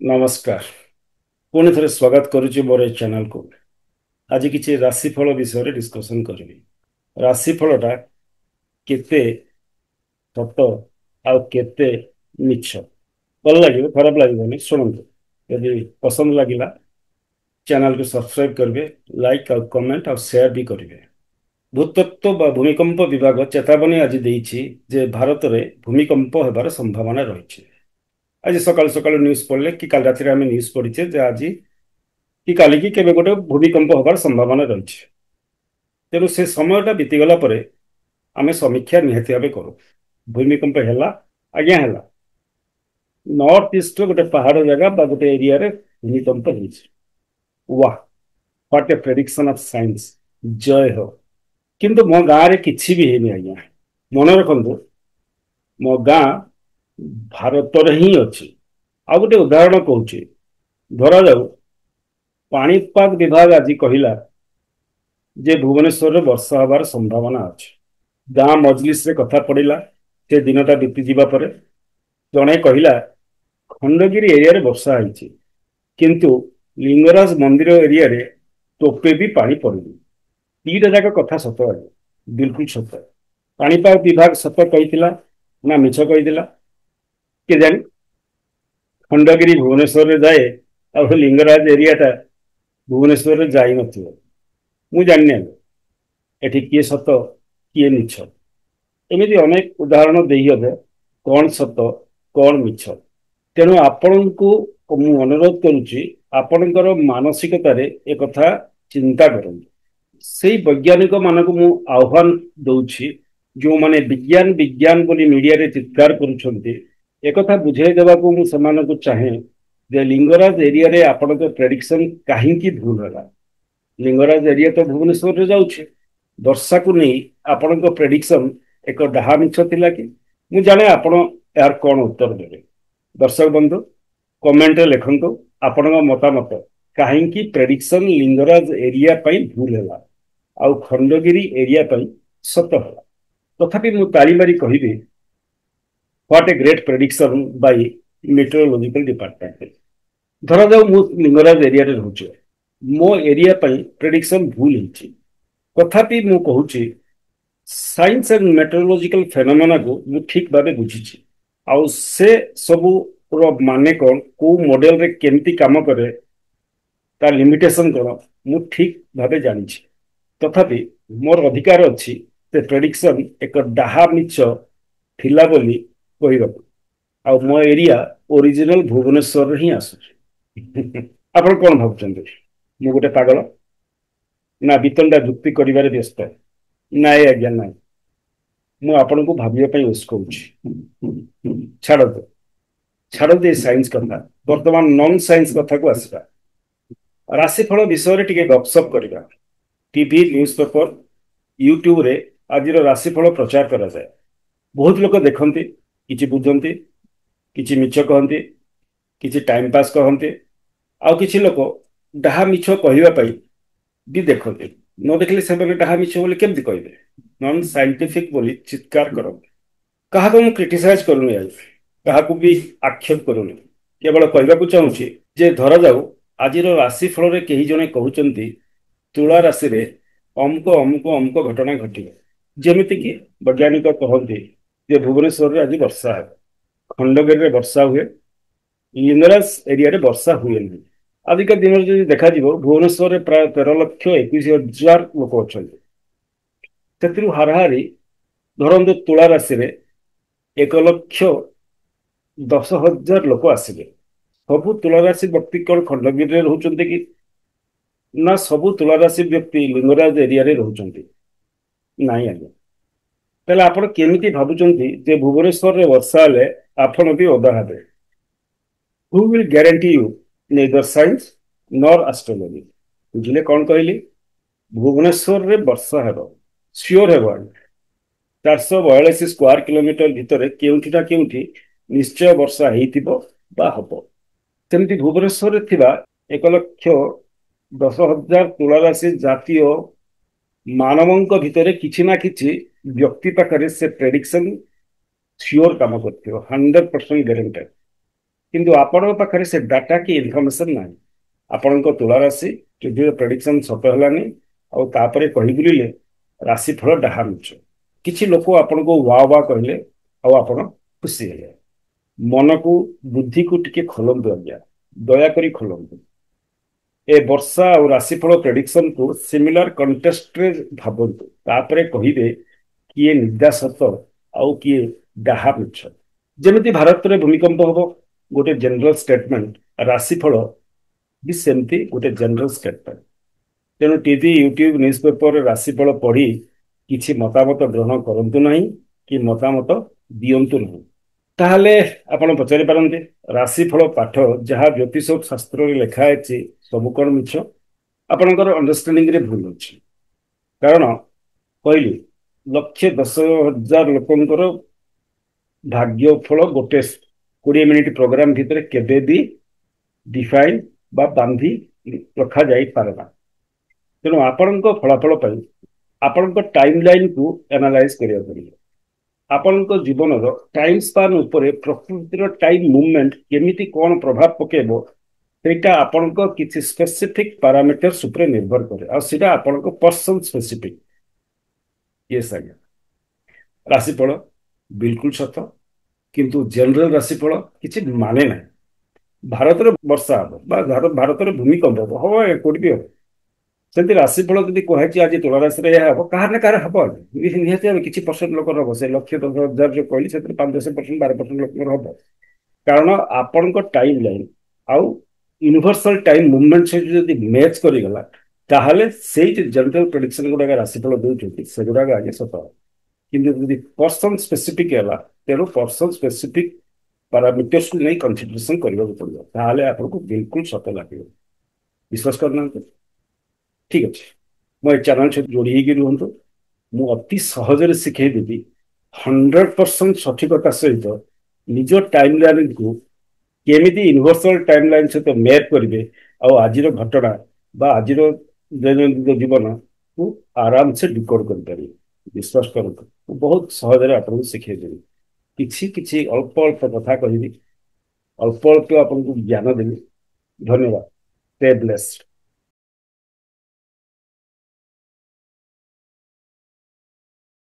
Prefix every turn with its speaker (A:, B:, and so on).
A: ନମସ୍କାର, ପୁଣି ଥରେ ସ୍ୱାଗତ କରୁଛି ମୋର ଏ ଚ୍ୟାନେଲକୁ। ଆଜି କିଛି ରାଶିଫଳ ବିଷୟରେ ଡିସ୍କସନ୍ କରିବି। ରାଶିଫଳଟା କେତେ ସତ ଆଉ କେତେ ମିଛ, ଭଲ ଲାଗିବ ଖରାପ ଲାଗିବନି, ଶୁଣନ୍ତୁ। ଯଦି ପସନ୍ଦ ଲାଗିଲା ଚ୍ୟାନେଲକୁ ସବସ୍କ୍ରାଇବ କରିବେ, ଲାଇକ୍ ଆଉ କମେଣ୍ଟ ଆଉ ସେୟାର ବି କରିବେ। ଭୂତତ୍ତ୍ୱ ବା ଭୂମିକମ୍ପ ବିଭାଗ ଚେତାବନୀ ଆଜି ଦେଇଛି ଯେ ଭାରତରେ ଭୂମିକମ୍ପ ହେବାର ସମ୍ଭାବନା ରହିଛି। ଆଜି ସକାଳୁ ସକାଳୁ ନ୍ୟୁଜ୍ ପଢ଼ିଲେ କି କାଲି ରାତିରେ ଆମେ ନ୍ୟୁଜ୍ ପଢ଼ିଛେ ଯେ ଆଜି କି କାଲିକି କେବେ ଗୋଟେ ଭୂମିକମ୍ପ ହେବାର ସମ୍ଭାବନା ରହିଛି। ତେଣୁ ସେ ସମୟଟା ବିତିଗଲା ପରେ ଆମେ ସମୀକ୍ଷା ନିହାତି ଭାବେ କରୁ। ଭୂମିକମ୍ପ ହେଲା ଆଜ୍ଞା, ହେଲା। ନର୍ଥ ଇଷ୍ଟର ଗୋଟେ ପାହାଡ଼ ଜାଗା ବା ଗୋଟେ ଏରିଆରେ ଭୂମିକମ୍ପ ହେଇଛି। ୱାହ, what a prediction of science, ଜୟ ହୋ। କିନ୍ତୁ ମୋ ଗାଁରେ କିଛି ବି ହେଇନି ଆଜ୍ଞା। ମନେ ରଖନ୍ତୁ, ମୋ ଗାଁ ଭାରତରେ ହିଁ ଅଛି। ଆଉ ଗୋଟେ ଉଦାହରଣ କହୁଛି। ଧରାଯାଉ ପାଣିପାଗ ବିଭାଗ ଆଜି କହିଲା ଯେ ଭୁବନେଶ୍ୱରରେ ବର୍ଷା ହେବାର ସମ୍ଭାବନା ଅଛି। ଗାଁ ମଜଲିସରେ କଥା ପଡ଼ିଲା। ସେ ଦିନଟା ବିତିଯିବା ପରେ ଜଣେ କହିଲା ଖଣ୍ଡଗିରି ଏରିଆରେ ବର୍ଷା ହେଇଛି, କିନ୍ତୁ ଲିଙ୍ଗରାଜ ମନ୍ଦିର ଏରିଆରେ ଟୋପେ ବି ପାଣି ପଡୁନି। ଦିଟା ଯାକ କଥା ସତ ଆଜ୍ଞା, ବିଲକୁଲ ସତ। ପାଣିପାଗ ବିଭାଗ ସତ କହିଥିଲା ନା ମିଛ କହିଥିଲା କେଜାଣି? ଖଣ୍ଡଗିରି ଭୁବନେଶ୍ୱରରେ ଯାଏ ଆଉ ଲିଙ୍ଗରାଜ ଏରିଆଟା ଭୁବନେଶ୍ୱରରେ ଯାଇନଥିବ। ମୁଁ ଜାଣିନି ଆଜ୍ଞା ଏଠି କିଏ ସତ କିଏ ମିଛ। ଏମିତି ଅନେକ ଉଦାହରଣ ଦେଇହବ, କଣ ସତ କଣ ମିଛ। ତେଣୁ ଆପଣଙ୍କୁ ମୁଁ ଅନୁରୋଧ କରୁଛି, ଆପଣଙ୍କର ମାନସିକତାରେ ଏକଥା ଚିନ୍ତା କରନ୍ତୁ। ସେଇ ବୈଜ୍ଞାନିକ ମାନଙ୍କୁ ମୁଁ ଆହ୍ୱାନ ଦଉଛି, ଯେଉଁମାନେ ବିଜ୍ଞାନ ବିଜ୍ଞାନ ବୋଲି ମିଡିଆରେ ଚିତ୍କାର କରୁଛନ୍ତି, ଏକଥା ବୁଝେଇ ଦେବାକୁ ମୁଁ ସେମାନଙ୍କୁ ଚାହେଁ ଯେ ଲିଙ୍ଗରାଜ ଏରିଆରେ ଆପଣଙ୍କ ପ୍ରେଡିକ୍ସନ କାହିଁକି ଭୁଲ ହେଲା? ଲିଙ୍ଗରାଜ ଏରିଆ ତ ଭୁବନେଶ୍ୱରରେ ଯାଉଛି। ବର୍ଷାକୁ ନେଇ ଆପଣଙ୍କ ପ୍ରେଡିକ୍ସନ ଏକ ଡାହା ମିଛ ଥିଲା କି? ମୁଁ ଜାଣେ ଆପଣ ଏହାର କଣ ଉତ୍ତର ଦେବେ। ଦର୍ଶକ ବନ୍ଧୁ, କମେଣ୍ଟରେ ଲେଖନ୍ତୁ ଆପଣଙ୍କ ମତାମତ, କାହିଁକି ପ୍ରେଡିକ୍ସନ ଲିଙ୍ଗରାଜ ଏରିଆ ପାଇଁ ଭୁଲ ହେଲା ଆଉ ଖଣ୍ଡଗିରି ଏରିଆ ପାଇଁ ସତ ହେଲା? ତଥାପି ମୁଁ ତାଳି ମାରି କହିବି, what a great prediction by meteorological department. ଧରାଯାଉ ମୁଁ ଲିଙ୍ଗରାଜ ଏରିଆରେ ରହୁଛି, ମୋ ଏରିଆ ପାଇଁ ପ୍ରେଡିକ୍ସନ ଭୁଲ ହେଇଛି। ତଥାପି ମୁଁ କହୁଛି ସାଇନ୍ସ ଆଣ୍ଡ ମେଟ୍ରୋଲୋଜିକାଲ ଫେନୋମେନାକୁ ମୁଁ ଠିକ ଭାବେ ବୁଝିଛି, ଆଉ ସେ ସବୁର ମାନେ କଣ, କୋଉ ମଡେଲରେ କେମିତି କାମ କରେ, ତା ଲିମିଟେସନ କଣ, ମୁଁ ଠିକ ଭାବେ ଜାଣିଛି। ତଥାପି ମୋର ଅଧିକାର ଅଛି ସେ ପ୍ରେଡିକ୍ସନ ଏକ ଡାହା ମିଛ ଥିଲା ବୋଲି କହିବାକୁ। ଆଉ ମୋ ଏରିଆ ଓରିଜିନାଲ ଭୁବନେଶ୍ୱରରେ ହିଁ ଆସୁଛି। ଆପଣ କଣ ଭାବୁଛନ୍ତି, ମୁଁ ଗୋଟେ ପାଗଳ ନା ବିତଣ୍ଡା ଯୁକ୍ତି କରିବାରେ ବ୍ୟସ୍ତ? ନାଇଁ ଆଜ୍ଞା ନାଇଁ, ମୁଁ ଆପଣଙ୍କୁ ଭାବିବା ପାଇଁ ଉସ୍କଉଛି। ଛାଡ଼ନ୍ତୁ ଛାଡ଼ନ୍ତୁ ଏ ସାଇନ୍ସ କଥା, ବର୍ତ୍ତମାନ ନନ୍ ସାଇନ୍ସ କଥାକୁ ଆସିବା। ରାଶିଫଳ ବିଷୟରେ ଟିକେ ଗପସପ କରିବା। ଟିଭି, ନ୍ୟୁଜ୍ ପେପର, ୟୁଟ୍ୟୁବରେ ଆଜିର ରାଶିଫଳ ପ୍ରଚାର କରାଯାଏ। ବହୁତ ଲୋକ ଦେଖନ୍ତି, କିଛି ବୁଝନ୍ତି, କିଛି ମିଛ କହନ୍ତି, କିଛି ଟାଇମ୍ ପାସ୍ କହନ୍ତି, ଆଉ କିଛି ଲୋକ ଡାହା ମିଛ କହିବା ପାଇଁ ବି ଦେଖନ୍ତି। ନ ଦେଖିଲେ ସେମାନେ ଡାହା ମିଛ ବୋଲି କେମିତି କହିବେ? ନନ୍ ସାଇଣ୍ଟିଫିକ ବୋଲି ଚିତ୍କାର କରନ୍ତି। କାହାକୁ ମୁଁ କ୍ରିଟିସାଇଜ କରୁନି ଆଜି, କାହାକୁ ବି ଆକ୍ଷେପ କରୁନି। କେବଳ କହିବାକୁ ଚାହୁଁଛି ଯେ ଧରାଯାଉ ଆଜିର ରାଶିଫଳରେ କେହି ଜଣେ କହୁଛନ୍ତି ତୁଳା ରାଶିରେ ଅମୁକ ଅମୁକ ଅମୁକ ଘଟଣା ଘଟିବ। ଯେମିତିକି ବୈଜ୍ଞାନିକ କହନ୍ତି ଯେ ଭୁବନେଶ୍ୱରରେ ଆଜି ବର୍ଷା ହେବ, ଖଣ୍ଡଗିରିରେ ବର୍ଷା ହୁଏ, ଲିଙ୍ଗରାଜ ଏରିଆରେ ବର୍ଷା ହୁଏନି। ଆଜିକା ଦିନରେ ଯଦି ଦେଖାଯିବ, ଭୁବନେଶ୍ୱରରେ ପ୍ରାୟ 13,21,000 ଲୋକ ଅଛନ୍ତି। ସେଥିରୁ ହାରାହାରି ଧରନ୍ତୁ ତୁଳା ରାଶିରେ 1,10,000 ଲୋକ ଆସିବେ। ସବୁ ତୁଳା ରାଶି ବ୍ୟକ୍ତି କଣ ଖଣ୍ଡଗିରିରେ ରହୁଛନ୍ତି କି ନା ସବୁ ତୁଳା ରାଶି ବ୍ୟକ୍ତି ଲିଙ୍ଗରାଜ ଏରିଆରେ ରହୁଛନ୍ତି? ନାଇଁ ଆଜ୍ଞା। ତାହେଲେ ଆପଣ କେମିତି ଭାବୁଛନ୍ତି ଯେ ଭୁବନେଶ୍ୱରରେ ବର୍ଷା ହେଲେ ଆପଣ ବି ଓଦା ହେବେ? Who will guarantee you? Neither science nor astrology. ବୁଝିଲେ କଣ କହିଲି? ଭୁବନେଶ୍ୱରରେ ବର୍ଷା ହେବ, ସିଓର ହେବ ଆଜ୍ଞା। 442 ସ୍କୋୟାର କିଲୋମିଟର ଭିତରେ କେଉଁଠି ନା କେଉଁଠି ନିଶ୍ଚୟ ବର୍ଷା ହେଇଥିବ ବା ହବ। ସେମିତି ଭୁବନେଶ୍ୱରରେ ଥିବା 1,10,000 ତୁଳାରାଶି ଜାତୀୟ ମାନବଙ୍କ ଭିତରେ କିଛି ନା କିଛି ବ୍ୟକ୍ତି ପାଖରେ ସେ ପ୍ରେଡିକ୍ସନ ସିଓର କାମ କରିଥିବ, 100% ଗ୍ୟାରେଣ୍ଟେଡ। କିନ୍ତୁ ଆପଣଙ୍କ ପାଖରେ ସେ ଡାଟା କି ଇନଫର୍ମେସନ ନାହିଁ। ଆପଣଙ୍କ ତୁଳା ରାଶି ଟିଭିର ପ୍ରେଡିକ୍ସନ ସତ ହେଲାନି, ଆଉ ତାପରେ କହି ବୁଲିଲେ ରାଶିଫଳ ଡାହା ମିଛ। କିଛି ଲୋକ ଆପଣଙ୍କୁ ୱା ୱା କହିଲେ ଆଉ ଆପଣ ଖୁସି ହେଲେ। ମନକୁ, ବୁଦ୍ଧିକୁ ଟିକେ ଖୋଲନ୍ତୁ ଆଜ୍ଞା, ଦୟାକରି ଖୋଲନ୍ତୁ। ଏ ବର୍ଷା ଆଉ ରାଶିଫଳ ପ୍ରେଡିକ୍ସନକୁ ସିମିଲାର କଣ୍ଟେଷ୍ଟରେ ଭାବନ୍ତୁ, ତାପରେ କହିବେ କିଏ ନିଦା ସତ ଆଉ କିଏ ଡାହା ମିଛ। ଯେମିତି ଭାରତରେ ଭୂମିକମ୍ପ ହବ ଗୋଟେ ଜେନେରାଲ ଷ୍ଟେଟମେଣ୍ଟ, ରାଶିଫଳ ବି ସେମିତି ଗୋଟେ ଜେନେରାଲ ଷ୍ଟେଟମେଣ୍ଟ। ତେଣୁ ଟିଭି, ୟୁଟ୍ୟୁବ, ନ୍ୟୁଜ୍ ପେପରରେ ରାଶିଫଳ ପଢି କିଛି ମତାମତ ଗ୍ରହଣ କରନ୍ତୁ ନାହିଁ କି ମତାମତ ଦିଅନ୍ତୁ ନାହିଁ। ତାହେଲେ ଆପଣ ପଚାରି ପାରନ୍ତି, ରାଶିଫଳ ପାଠ ଯାହା ଜ୍ୟୋତିଷ ଶାସ୍ତ୍ରରେ ଲେଖା ଅଛି ସବୁ କଣ ମିଛ? ଆପଣଙ୍କର ଅଣ୍ଡରଷ୍ଟାଣ୍ଡିଂରେ ଭୁଲ ଅଛି। କାରଣ କହିଲି 1,10,000 ଲୋକଙ୍କର ଭାଗ୍ୟ ଫଳ ଗୋଟେ 20 ମିନିଟ ପ୍ରୋଗ୍ରାମ ଭିତରେ କେବେ ବି ଡିଫାଇନ୍ ବା ବାନ୍ଧି ରଖାଯାଇପାରେ ନା। ତେଣୁ ଆପଣଙ୍କ ଫଳାଫଳ ପାଇଁ ଆପଣଙ୍କ ଟାଇମ ଲାଇନକୁ ଆନାଲାଇଜ କରିବାକୁ ପଡ଼ିବ। ଆପଣଙ୍କ ଜୀବନର ଟାଇମ ସ୍ପାନ୍ ଉପରେ ପ୍ରକୃତିର ଟାଇମ ମୁଭମେଣ୍ଟ କେମିତି କଣ ପ୍ରଭାବ ପକେଇବ, ସେଇଟା ଆପଣଙ୍କ କିଛି ସ୍ପେସିଫିକ ପାରାମିଟର୍ସ ଉପରେ ନିର୍ଭର କରେ, ଆଉ ସେଇଟା ଆପଣଙ୍କ ପର୍ସନ ସ୍ପେସିଫିକ। ୟେସ୍ ଆଜ୍ଞା, ରାଶିଫଳ ବିଲକୁଲ ସତ, କିନ୍ତୁ ଜେନେରାଲ ରାଶିଫଳ କିଛି ମାନେ ନାହିଁ। ଭାରତରେ ବର୍ଷା ହବ ବା ଭାରତରେ ଭୂମିକମ୍ପ ହବ, ହବ କୋଉଠି ବି ହବ। ସେମିତି ରାଶିଫଳ ଯଦି କୁହାଯାଇଛି ଆଜି ତୁଳା ରାଶିରେ ଏହା ହବ, କାହାର ନା କାହାର ହବ, ନିହାତି ଭାବେ କିଛି ପରସେଣ୍ଟ ଲୋକର ହବ। ସେ 1,10,000 ଯୋଉ କହିଲି ସେଥିରେ 5 10%, 12% ଲୋକଙ୍କର ହବ। କାରଣ ଆପଣଙ୍କ ଟାଇମ ଲାଇନ ଆଉ ୟୁନିଭର୍ସାଲ ଟାଇମ ମୁଭମେଣ୍ଟ ସହିତ ଯଦି ମ୍ୟାଚ୍ କରିଗଲା, ତାହେଲେ ସେଇ ଯୋଉ ଜେନେରାଲ ପ୍ରେଡିକ୍ସନ ଗୁଡାକ ରାଶିଫଳ ଦଉଛନ୍ତି ସେଗୁଡାକ ଆଜ୍ଞା ସତ ହବ। କିନ୍ତୁ ଯଦି ପର୍ସନ ସ୍ପେସିଫିକ ହେଲା, ତେଣୁ ପର୍ସନ ସ୍ପେସିଫିକ ପାରାମିଟର୍ସକୁ ନେଇ କନସିଡରେସନ କରିବାକୁ ପଡିବ, ତାହେଲେ ଆପଣଙ୍କୁ ବିଲକୁଲ ସତ ଲାଗିବ। ବିଶ୍ୱାସ କରୁନାହାନ୍ତି? ଠିକ ଅଛି, ମୋ ଏ ଚ୍ୟାନେଲ ସହିତ ଯୋଡ଼ି ହେଇକି ରୁହନ୍ତୁ। ମୁଁ ଅତି ସହଜରେ ଶିଖେଇ ଦେବି 100% ସଠିକତା ସହିତ ନିଜ ଟାଇମ ଲାଇନକୁ କେମିତି ୟୁନିଭର୍ସାଲ ଟାଇମ ଲାଇନ ସହିତ ମ୍ୟାପ୍ କରିବେ, ଆଉ ଆଜିର ଘଟଣା ବା ଆଜିର ଦୈନନ୍ଦିନ ଜୀବନକୁ ଆରାମସେ ଡିକୋଡ କରିପାରିବେ। ବିଶ୍ୱାସ କରନ୍ତୁ, ମୁଁ ବହୁତ ସହଜରେ ଆପଣଙ୍କୁ ଶିଖେଇ ଦେବି। କିଛି କିଛି ଅଳ୍ପ ଅଳ୍ପ କଥା କହିବି, ଅଳ୍ପ ଅଳ୍ପ ଆପଣଙ୍କୁ ଜ୍ଞାନ ଦେବି। ଧନ୍ୟବାଦ। Stay blessed.